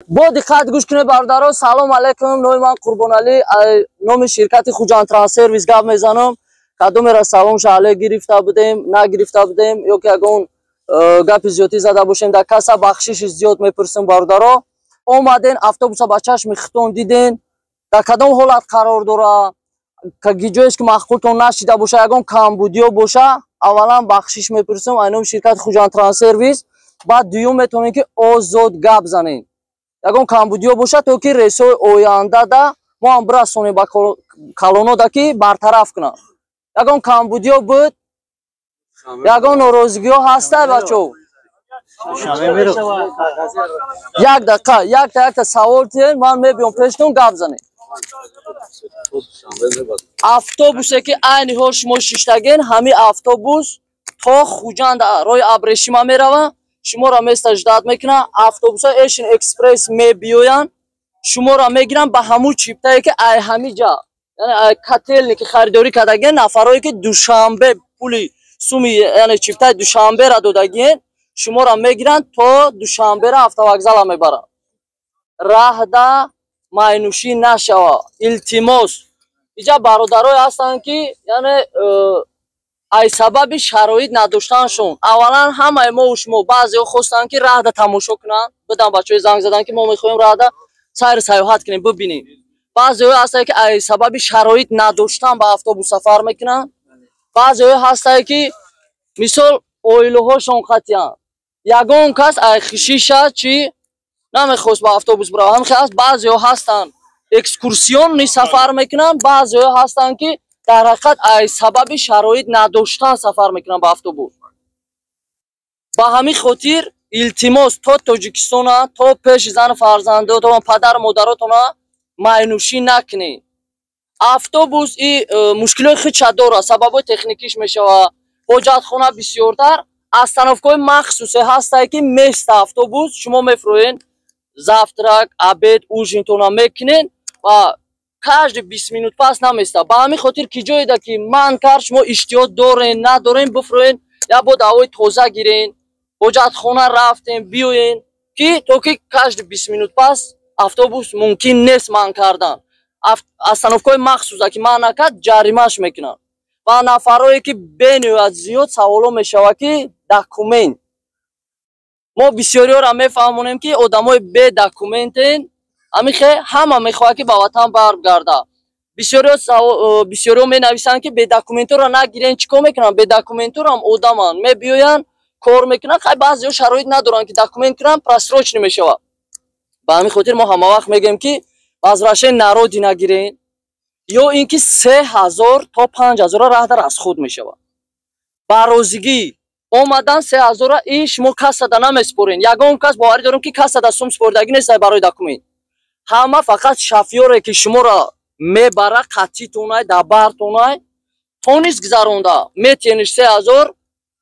Бо диққат гӯш кунед, бародаро. Салом алайкум, номи ман Қурбоналӣ, номи ширкати Хуҷанд Транссервис гап мезанам. Кадомера салом шаҳле гирифта будем, нагирифта будем ё ки ягон гапи зиёдтӣ зада бошем, дар каса бахшиши зиёд мепурсем. Бародаро, омаден, автобуса ба чашми хитон диден, дар кадом ҳолат қарор дора, ҷоест ки маъқултон нашида боша, ягон камбудиё боша, аввалан бахшиш мепурсем ай номи ширкати Хуҷанд Транссервис. Баъд дуюм, метавонем ки озод гап занем, ягон камбудиё боша, то ки рейсҳои ояндада мо ҳам бирасонем ба калонода, ки бартараф кунанд. Ягон камбудиё буд, ягон норозигиҳо ҳаста, бачо? Як дақиқа, якта якта савол тиҳен, ман мебиём пештон, гап занем. Автобусе ки айни ҳол шумо шиштаген, ҳамин автобус то Хуҷанд роҳи Абрешима мерава, шуморо место ждать мекунад. Автобусҳои Эшин Экспресс мебиёянд, шуморо мегиранд ба ҳамун чиптае ки ай ҳами ҷа, яъне ай Котельники харидорӣ кардагиен. Нафарое ки Душанбе пули суми, яъне чиптаи Душанбера додагиен, шуморо мегиранд, то Душанбера автовокзала мебаранд. Раҳда майнӯшӣ нашава, илтимос. Иҷа бародарое ҳастанд, ки яъне ай сабаби шароит надоштаншон, аввалан ҳамаи мову шумо, баъзеҳо хостанд, ки раҳда тамошо кунанд. Бидан бачаҳои занг заданд, ки мо мехоҳем раҳда сайру сайёҳат кунем, бибинем. Баъзеҳое ҳастанд, ки ай сабаби шароит надоштан ба автобус сафар мекунанд. Баъзеҳое ҳастанд, ки мисол оилаҳошон қатъиян, ягон кас ай хишиша чӣ намехост ба автобус бирава. Ҳамин хел аст. Баъзеҳо ҳастанд, экскурсионный сафар мекунанд, баъзеҳо ҳастанд, ки дар ҳақиқат ай сабаби шароит надоштан сафар мекунанд ба автобус. Ба ҳамин хотир илтимос, то Тоҷикистона, то пеши зану фарзандотон, падару модаротона майнӯшӣ накунед. Автобус и мушкилои худша дорад, сабабҳои техникиш мешава, ҳоҷатхона бисёртар, остановкаҳои махсусе ҳастае, ки места автобус шумо мефурӯед, завтрак, обед, ужинтона мекунед ва каждый 20 минут пас наместа. Ба ҳамин хотир, ки ҷоеда ки ман кард, шумо иштиёқ дорен, надорен, бифурӯен, як бор ҳавои тоза гирен, ҳоҷатхона рафтем, биёен, ки то ки каждый 20 минут пас автобус мумкин нест манъ кардан. Остановкаҳои махсуса ки манъ накард, ҷаримаш мекунанд. Ва нафарое ки бениҳоят зиёд саволо мешавад, ки документ, мо бисёриёро мефаҳмонем, ки одамои бедокументен. Ҳамин хел ҳама мехоҳад, ки ба ватан баргардад. Бисёриҳо менависанд, ки бедокументҳоро нагирен, чӣ кор мекунанд? Бедокументҳорам одаманд, мебиёянд, кор мекунанд. Хай, баъзеҳо шароит надоранд, ки документ кунанд, просрочный мешавад. Ба ҳамин хотир мо ҳамавақт мегӯем, ки возвращение на родина гирен ё ин ки 3000 то 5000 раҳда расход мешавад. Ба розигӣ омадан 3000-ра и шумо кассада намеспорен. Ягон кас, боварӣ дорем, ки кассада сум споридагӣ нест барои документ. Ҳама фақат шофёре ки шуморо мебара, қатъитонай, дар бартонай, тонист гузаронда метиениш, 3000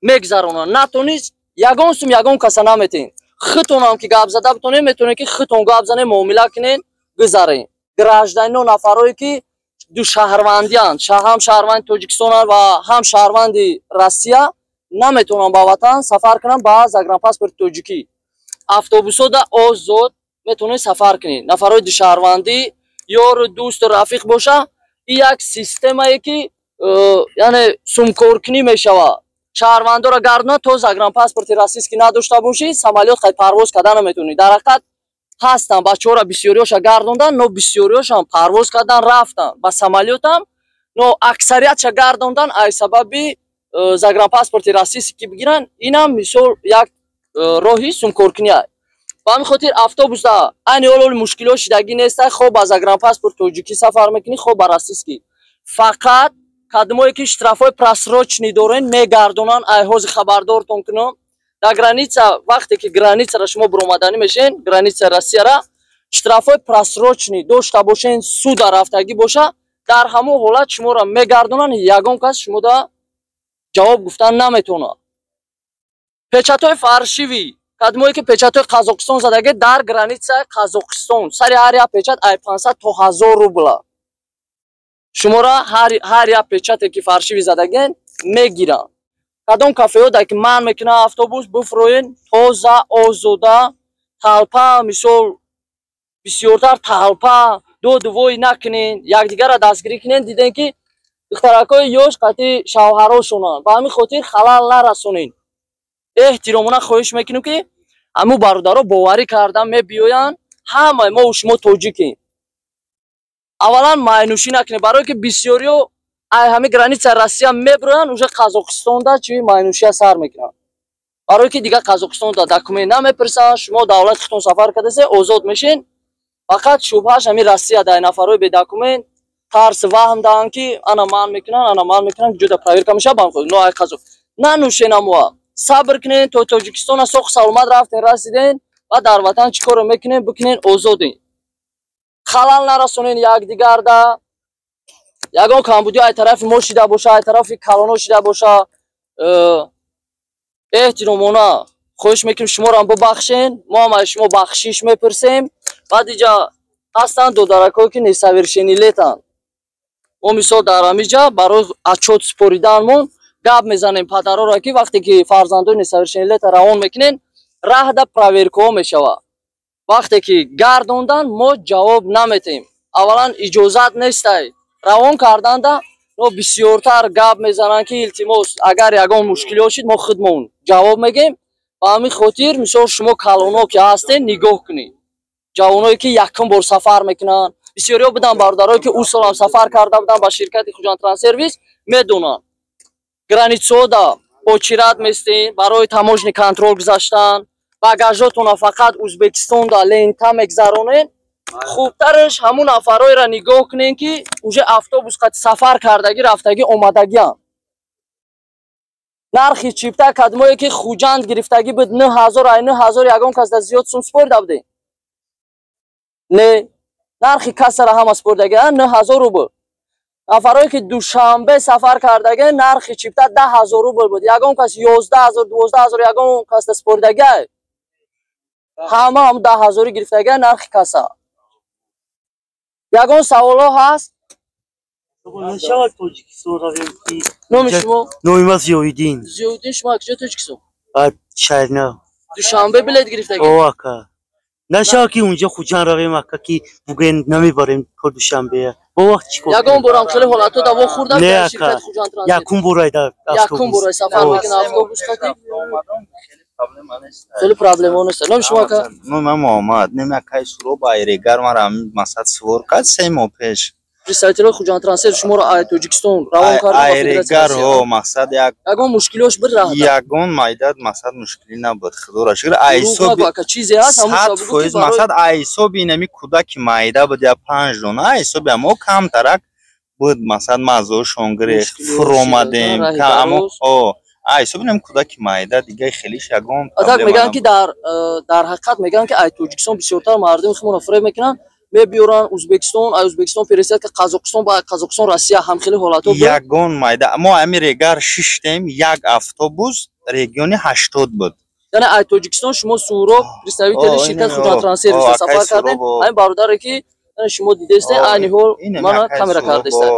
мегузаронад, натонист, ягон сум ягон каса наметиҳен. Худтонам ки гап зада битонед, метавонед, ки худтон гап занед, муомила кунед, гузарен. Гражданино, нафарое ки ду шаҳрвандианд, ҳам шаҳрванди Тоҷикистонанд ва ҳам шаҳрванди Россия, наметавонанд ба ватан сафар кунанд ба загранпаспорти тоҷикӣ. Автобусода озод метавонед сафар кунед. Нафарҳои душаҳрвандӣ, ёру дӯсту рафиқ боша, и як системае ки яъне сумкоркунӣ мешавад, шаҳрвандоро гардона. То загранпаспорти российский надошта бошӣ, самолёт хай парвоз карда наметавонӣ. Дар ҳақиқат ҳастанд бачаҳоро, бисёриҳоша гардондан, но бисёриҳошам парвоз кардан рафтан ба самолётам, но аксариятша гардондан аз сабаби загранпаспорти российский бигиранд. Инам мисол як роҳи сумкоркунӣ. Ба ҳамин хотир автобуса айни ҳол мушкилот шидагӣ неста. Хоб ба загранпаспорт тоҷикӣ сафар мекунӣ, хоб ба российский. Фақат кадомое ки штрафҳои просрочный дорен, мегардонанд. Ай ҳозир хабардортон кунам, дар граница, вақте ки границара шумо буромаданӣ мешен, границаи Россияра, штрафҳои просрочный дошта бошен, суда рафтагӣ боша, дар ҳамон ҳолат шуморо мегардонанд, ягон кас шумода ҷавоб гуфтан наметавонад. Печатҳои фальшивый, кадомое ки печатҳои Қазоқистон задаги, дар границаи Қазоқистон сари ҳар як печат ай 500 то 1000 рубла шуморо ҳар як печате ки фальшивый задаген мегиранд. Кадом кафеҳо ки манъ мекунад автобус, буфроен, тоза, озода, толпа мисол. Бисёртар талпа доду вой накунен, якдигарро дастгирӣ кунен. Дидем, ки духтаракҳои ёш қатъи шавҳарошонанд, ба ҳамин хотир халал нарасонен. Эҳтиромона хоҳиш мекунем, ки ҳамун бародаро боварӣ кардан мебиёянд. Ҳамаи мо шумо тоҷикем. Аввалан майнӯшӣ накунем, барое ки бисёриё ай ҳамин границаи Россия мебироянд, уже Қазоқистонда чи майнӯшия сар мекунанд, барое ки дигар Қазоқистонда документ намепурсанд. Шумо давлати худтон сафар кардасе, озод мешин. Фақат шубҳааш ҳамин Россия дар нафарҳои бедокумент тарс ваҳм даҳанд, ки ана ман мекунанд, ана ман мекунанд, ҷуда проверка мешавад. Но ай қазоқ нанӯшен, амуа сабр кунен то Тоҷикистона соҳу саломат рафтен, расиден ва дар ватан чӣ коро мекунен, бикунен, озоден. Халал нарасонен якдигарда. Ягон камбудиё ай тарафи мо шида боша, ай тарафи калоно шида боша, эҳтиромона хоҳиш мекунем, шуморо бубахшен. Мо ҳам аз шумо бахшиш мепурсем. Баъд иҷа ҳастанд додаракҳое, ки несовершеннолетний анд. Мо мисол дар ҳамиҷа барои отчёт супориданмон гап мезанем падарора, ки вақте ки фарзандои несовершеннолетний равон мекунен, раҳда проверкаҳо мешавад. Вақте ки гардондан, мо ҷавоб наметем. Аввалан, иҷозат нестай равон карданда. Но бисёртар гап мезананд, ки илтимос, агар ягон мушкилиҳо шид, мо худмон ҷавоб мегем. Ба ҳамин хотир, мисол, шумо калоно ки ҳастен, нигоҳ кунед ҷавоное, ки якум бор сафар мекунанд. Бисёриҳо буданд бародарое, ки ӯ солам сафар карда буданд ба ширкати Хуҷанд Транссервис, медонанд, границаода очередь местен барои таможенный контроль гузаштан. Багажотона фақат Узбекистонда лента мегзаронен. Хубтараш ҳамун нафарҳоеро нигоҳ кунем, ки уже автобус қати сафар кардагӣ, рафтагӣ, омадагиам. Нархи чипта кадмое, ки Хуҷанд гирифтагӣ буд, 9000, ай 9000 ягон кас да зиёд сум спорида будем? Не, нархи кассара ҳама споридаги, 9000 рубл. Нафарое, ки Душанбе сафар кардаги, нархи чипта 10 000 рубл буд. Ягон кас 11 000, 12 000 ягон кас да споридаги? Ҳама ҳам 10 000-и гирифтаги нархи касса. Ягон саволҳо ҳаст? Нашавад Тоҷикистон равем ки? Номи шумо? Номи ман Зиёиддин. Зиёиддин, шумо аз куҷо Тоҷикистон? Шаҳрна. Душанбе билет гирифтаги? О, ака, нашавад, ки унҷа Хуҷанд равем, ака, ки буген намебарем то Душанбе? Бо вақт чӣ кор? Ягон борам хеле ҳолатҳо да вохӯрда? Не, ака, якум бора да. Якум бора сафар мекунад автобус қати, хеле проблема нест. Номи шумо, ака? Номи ман Муҳаммад. Неми акаи Суроб айрегар мара масад сувор кард 3 моҳ пеш. Представителои Хуҷанд Трансфер шуморо ай Тоҷикистон равон кард? Айрегар, ҳо, мақсад як. Ягон мушкилиош bir раҳ? Ягон майдад, мақсад, мушкилӣ набуд, худоро шукр. Айсоби чизе ҳаст? 100%, мақсад, айсоби инами кӯдаки майда буд, я панҷ дона, айсоби амо камтарак буд, мақсад, маззошон гирехт, фуромадем, амо айсоби инами кӯдаки майда, дигаи хелиш ягон. Адак мегӯянд, ки дар ҳақиқат мегӯянд, ки ай Тоҷикистон бисёртар мардуми худмонро фиреб мекунанд, мебиёранд Узбекистон, ай Узбекистон пересадка Қазоқистон, ба Қазоқистон Россия, ҳамхели ҳолатҳо. Ягон майда, мо ҳами регар шиштем, як автобус региони 80 буд. Яъне ай Тоҷикистон шумо, Суроб, представители ширкати Хуҷанд Транссервис, сафар кардем. Ҳамин бародаре, ки шумо дидестед, айни ҳол мана камера кардестед.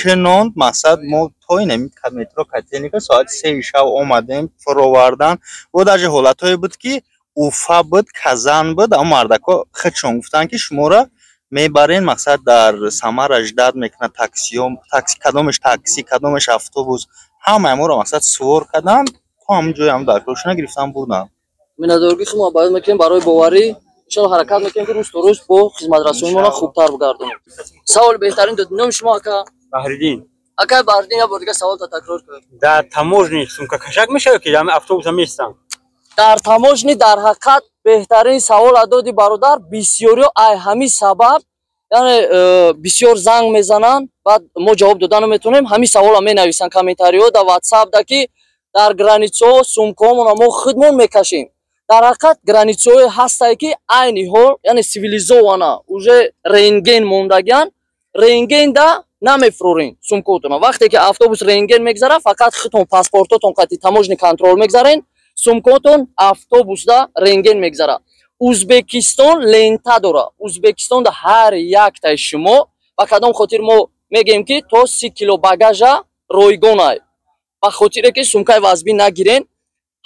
Шинонд, мақсад, мо то инами метро Котельника соати 3-и шав омадем, фуровардан. Бо даже ҳолатҳое буд, ки Уфа буд, Казан буд, аммо мардако худшон гуфтанд, ки шуморо мебарен, мақсад, дар Самара ждать мекунад таксиё, такси, кадомеш такси, кадомеш автобус, ҳамаи моро, мақсад, сувор карданд, то ҳамон ҷои ҳам дар коршона гирифтан бурданд. Миннатдоргӣ худмо баён мекунем барои боварӣ. Иншоалло, ҳаракат мекунем, ки рӯз то рӯз бо хизматрасонимона хубтар бигардонем. Саволи беҳтарин дод. Номи шумо, ака? Баҳриддин. Акай Баҳриддин, як бор дига саволта такрор кунед. Дар таможни сумкакашак мешавад, ки ҳами автобуса местанд? Дар таможни, дар ҳақиқат, беҳтарин савол доди, бародар. Бисёриё ай ҳамин сабаб, яъне бисёр занг мезананд, баъд мо ҷавоб дода наметавонем. Ҳамин савола менависанд комментариҳо да Ватсап да, ки дар границаҳо сумкаҳомона мо худмон мекашем. Дар ҳақиқат, границаҳое ҳастае, ки айни ҳол, яъне цивилизованно, уже рентген мондагиан. Рентгенда намефурорен сумкаотона. Вақте ки автобус рентген мегзара, фақат худтон паспортотон қати таможенный контроль мегзарен, сумкаотон автобусда рентген мегзара. Узбекистон лента дора. Узбекистонда ҳар яктаи шумо, ба кадом хотир мо мегӯем, ки то 30 кило багажа ройгонай? Ба хотире ки сумкаи вазбин нагирен.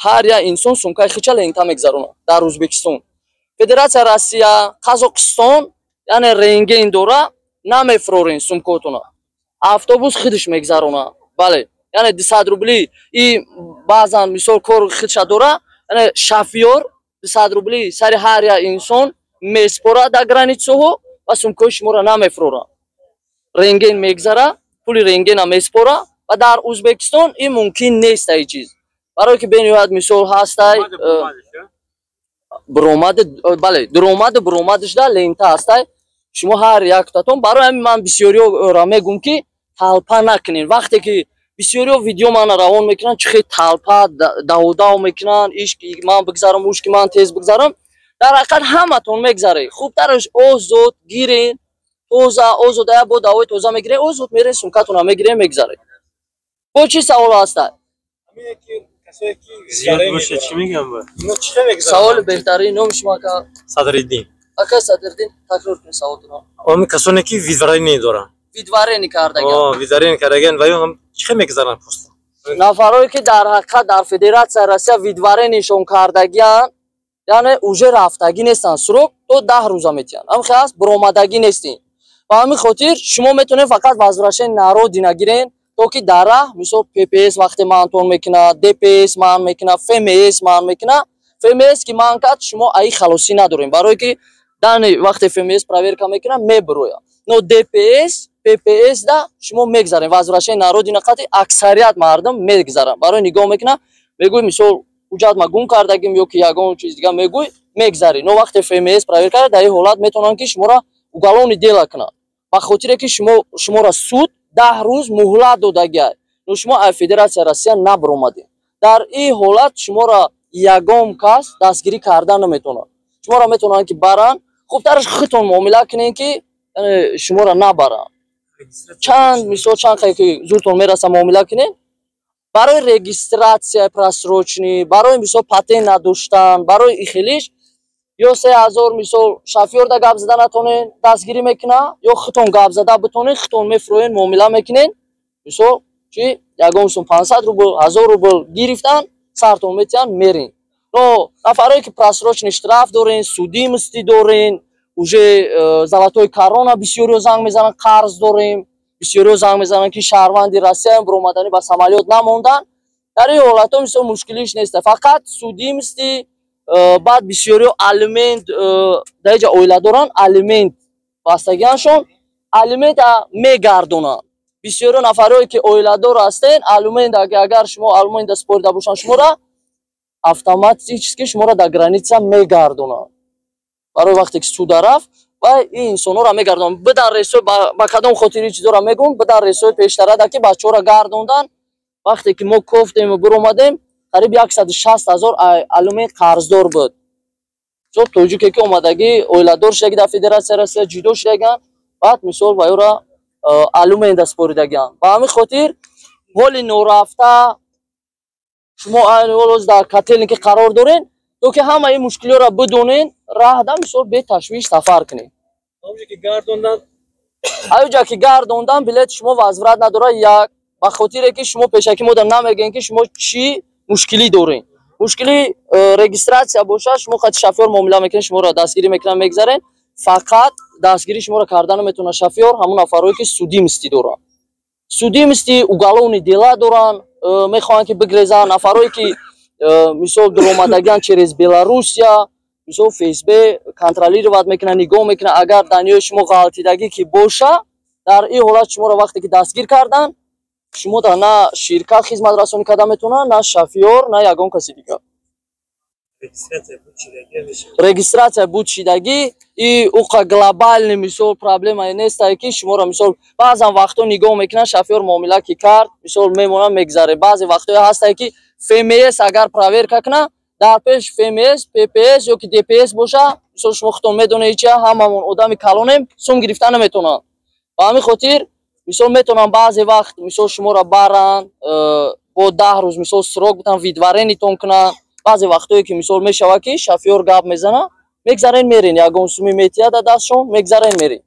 Ҳар як инсон сумкаи хича лента мегзаронад дар Узбекистон. Федератсия Россия, Қазоқистон, яъне рентген дора, намефрорен сумкотона, автобус худаш мегзарона. Бале, яъне 200 рубли и баъзан мисол кор худша дора, яъне шофёр 200 рубли сари ҳар як инсон меспорад дар границаҳо ва сумкои шуморо намефрора. Рентген мегзара, пули рентгена меспора. Ва дар Ӯзбекистон ин мумкин нест ай чиз, барое ки бениҳоят мисол ҳастай биромад, бале, дуромаду биромадашда лента ҳастай. Шумо ҳар яктатон, барои ҳамин ман бисёриёра мегӯм, ки талпа накунед. Вақте ки бисёриё видео мана равон мекунанд, чӣ хел талпа даводав мекунанд, иш ки ман бигзарам, уш ки ман тез бигзарам. Дар ҳақиқат ҳаматон мегзаред. Хубтараш озод гирен, тоза, озод, я бо давои тоза мегирен, озод мерен, сумкатона мегирен, мегзаред. Бо чӣ савол ҳастад? Зиёд боша, чӣ мегам ба? Саволи беҳтарин. Номи шумо, ака? Садриддин. Ака Садриддин, такрор кунед саволтонро. Ҳамин касоне ки выдворение доранд. Выдворение кардаган. Выдворение кардаган ва ё ҳам чӣ хел мегзаранд просто? Нафарое ки дар ҳақиқат дар Федератсияи Россия выдворениешон кардагианд, яъне уже рафтагӣ нестанд, срок то 10 рӯза метиҳанд, ҳамин хел аст, биромадагӣ нестем. Ба ҳамин хотир шумо метавонед фақат возвращение на родина гирен, то ки дар раҳ мисол ППС вақте манътон мекунад, ДПС манъ мекунад, ФМС манъ мекунад. ФМС ки манъ кард, шумо аи халосӣ надорем, барое ки дани вақте ФМС проверка мекунад, мебирояд. Но ДПС, ППС да шумо мегзарем, возвращение на родина қати аксарият мардум мегзаранд, барои нигоҳ мекунад, мегӯй, мисол, ҳуҷҷат ма гум кардагим ё ки ягон чиз дига мегӯй, мегзарӣ. Но вақте ФМС проверка кард, дар ин ҳолат метавонанд, ки шуморо уголовный дело кунанд, ба хотире ки шуморо суд 10 рӯз муҳлат додагиай, но шумо аз Федератсияи Россия набаромадед. Дар ин ҳолат шуморо ягон кас дастгирӣ карда наметавонад, шуморо метавонанд, ки баранд. Хубтараш худтон муомила кунед, ки шуморо набаранд. Чанд мисол, чанд қае ки зуртон мераса, муомила кунед. Барои регистрация просроченный, барои мисол патент надоштан, барои ихелиш ё 3000 мисол шофёрда гап зада натонед, дастгирӣ мекунад, ё худтон гап зада битонед, худтон мефурӯед, муомила мекунед. Мисол чи ягон сум, 500 рубл, 1000 рубл гирифтан, сартон метиҳанд, мерин. Но нафарое ки просроченный штраф дорен, судимости дорен, уже золотой корона, бисёриё занг мезананд, қарз дорем, бисёриё занг мезананд, ки шаҳрванди Россияам, биромаданӣ ба самолёт намонданд. Дар ин ҳолатҳо мисол мушкилиш нест, фақат судимости. Баъд бисёриё алимент, дар иҷа оила доранд, алимент бастагианшон, алимента мегардонанд. Бисёриё нафарое ки оиладор ҳастен, алимент, агар шумо алимента спорида бошанд, шуморо автоматически шуморо дар граница мегардонанд. Барои вақте ки суда рафт ва ин инсонҳоро мегардонанд. Бидан рейсҳои, ба кадом хотири чизоро мегӯм, бидан рейсҳои пештарада, ки бачаҳоро гардондан. Вақте ки мо кофтему биромадем, қариб 160 000 алимент қарздор буд. Мисол, тоҷике ки омадагӣ, оиладор шудаги, дар Федератсияи Россия ҷудо шудагианд, баъд мисол ва ёро алимента споридагианд. Ба ҳамин хотир ҳоли норафта шумо айни ҳол дар Котельники қарор дорен, то ки ҳама ин мушкилиҳоро бидонен, раҳда мисол беташвиш сафар кунед. Аюҷа ки гардондан, билети шумо возврат надорад. Як ба хотире ки шумо пешакӣ мода намегӯем, ки шумо чӣ мушкилӣ дорен. Мушкили регистрация бошад, шумо қати шофёр муомила мекунед, шуморо дастгирӣ мекунанд, мегзарен. Фақат дастгирӣ шуморо карда наметавонад шофёр ҳамон нафарое ки судимости доранд, судимости, уголовный дела доранд, мехоҳанд, ки бигрезанд. Нафарое ки мисол дуромадагианд через Беларусия, мисол ФСБ контролировать мекунад, нигоҳ мекунад. Агар данные шумо ғалтидагӣ ки боша, дар ин ҳолат шуморо вақте ки дастгир карданд, шумо да на ширкат хизматрасонӣ карда метавонад, на шофёр, на ягон каси дигар. Регистрация буд шидагӣ и уқа глобальный мисол проблемае нестае, ки шуморо мисол баъзан вақтҳо нигоҳ мекунанд, шофёр муомила ки кард, мисол мемонад, мегзаре. Баъзе вақтҳое ҳастае, ки ФМС агар проверка кунад, дар пеш ФМС, ППС ё ки ДПС боша, мисол шумо худтон медонед чи, ҳамамон одами калонем, сум гирифта наметавонанд. Ба ҳамин хотир мисол метавонанд баъзе вақт мисол шуморо баранд, бо 10 рӯз мисол срок бутан, выдворениетон кунанд. Баъзе вақтҳое ки мисол мешавад, ки шофёр гап мезанад, мегзарен, мерен, ягон суми метиҳад дар дастшон, мегзарен, мерен.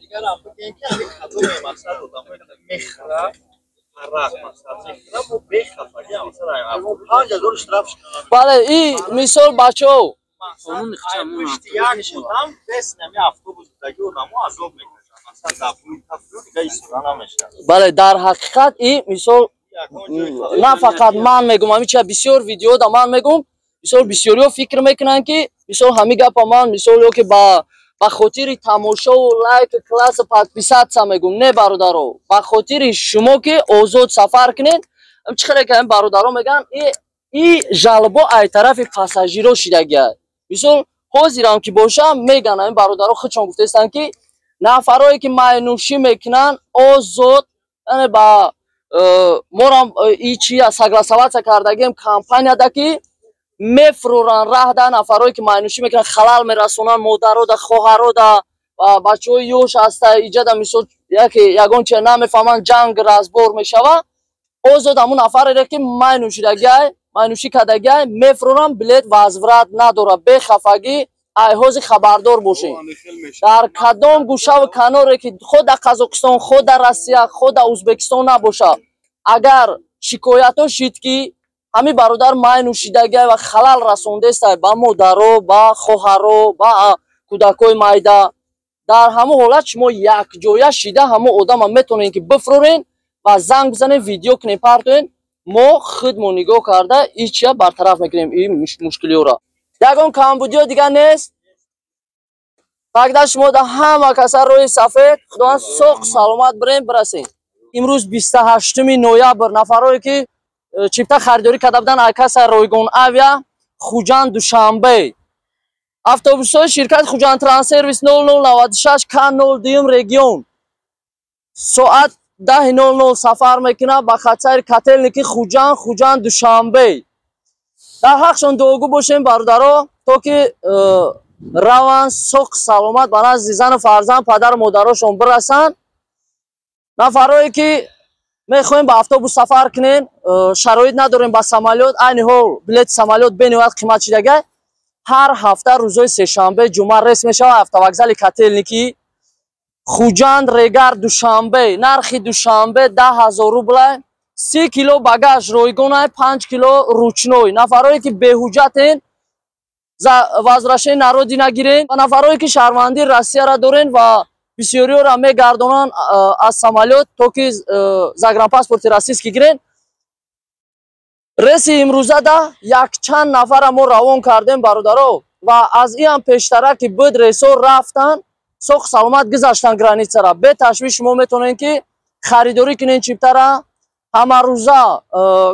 Дигарам бигӯем, ки ҳамин кадоме мақсад одамое мехӯрад, арақ мақсад мехӯрад, бо бехафагӣ, масалан, 5000 штраф. Бале, и мисол бачаҳо. Қонуни Пушти як одам бес нами автобус будаги одамо азоб мекашанд. Масалан, дар тафру дига истода намешавад. Бале, дар ҳақиқат и мисол на фақат ман мегум, ҳамин чия бисёр видеода ман мегум. Мисол, бисёриҳо фикр мекунанд, ки мисол ҳамин гапа ман мисол ё ки ба хотири тамошову лайк, класс, подписаться мегум. Не, бародаро, ба хотири шумо, ки озод сафар кунед. Чӣ хеле ки ҳамин бародаро мегӯянд, и жалобо ай тарафи пассажиро шидагия. Мисол, ҳозирам ки боша, мегӯянд, ҳамин бародаро худшон гуфтаистанд, ки нафарое ки майнӯшӣ мекунанд, озод, яъне ба морам и чи согласоваться кардагием компанияда, ки мефурӯранд раҳда нафарое ки майнӯшӣ мекунанд, халал мерасонанд модарода, хоҳарода, бачаҳои ёш ҳаста иҷада. Мисол, яке ягон чи намефаҳманд, ҷанг, разбор мешава. Озод ҳамун нафарере ки май нӯшидагиай, майнӯшӣ кардагиай, мефурӯранд, билет возврат надорад. Бехафагӣ, айҳози хабардор бошед, дар кадом гӯшаву каноре ки, худ дар Қазоқистон, худ дар Россия, худ дар Ӯзбекистон набошад, агар шикоятҳо шид, ки ҳамин бародар май нӯшидагиай ва халал расондестай ба модаро, ба хоҳаро, ба кӯдакҳои майда, дар ҳамон ҳолат шумо якҷоя шида ҳамон одама метавонед ки бифурӯрен ва занг бизанед, видео кунед, партоен. Мо худмо нигоҳ карда ичия бартараф мекунем ин мушкилиҳоро. Ягон камбудиё дигар нест. Тогда шумо да ҳама каса роҳи сафед, Худованд соқ саломат бирем, бирасем. Имрӯз 28-уми ноябр. Нафарое ки чипта харидорӣ карда буданд ай каса ройгон авиа Хуҷанд Душанбе, автобусҳои ширкати Хуҷанд Транссервис 0096 к 02 регион соат 10:00 сафар мекунад ба хатсайри Котельники Хуҷанд, Хуҷанд Душанбе. Дар ҳақшон дуогӯ бошем, бародаро, то ки раванд соқ саломат ба назди зану фарзанд, падару модарошон бирасанд. Нафарое ки мехоҳем ба автобус сафар кунем, шароит надорем ба самолёт, айни ҳол билети самолёт бениҳоят қимат шидагай. Ҳар ҳафта рӯзҳои сешанбе, ҷумъа рейс мешавад автовокзали Котельники Хуҷанд Регар Душанбе. Нархи Душанбе 10 000 рубла, 30 кило багаж ройгонай, 5 кило ручной. Нафарое ки беҳуҷҷатен, возвращение на родина гирен ва нафарое ки шаҳрвандии Россияра дорен ва бисёриёра мегардонанд аз самолёт, то ки загранпаспорти российский гирен. Рейси имрӯзада якчанд нафара мо равон кардем, бародаро, ва аз иам пештара ки буд, рейсҳо рафтанд, соқ саломат гузаштанд границара. Беташвиш шумо метавонед ки харидорӣ кунед чиптара. Ҳамарӯза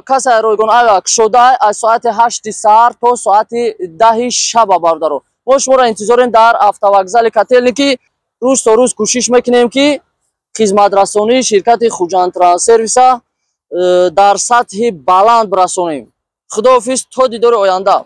кассаи ройгон авиа кушода аз соати 8-и саҳар то соати 10-и шаба. Бародаро, мо шуморо интизорем дар автовокзали Котельники. Рӯз то рӯз кӯшиш мекунем, ки хизматрасонии ширкати Хуҷанд Транссервиса дар сатҳи баланд бирасонем. Худоҳофиз, то дидори оянда.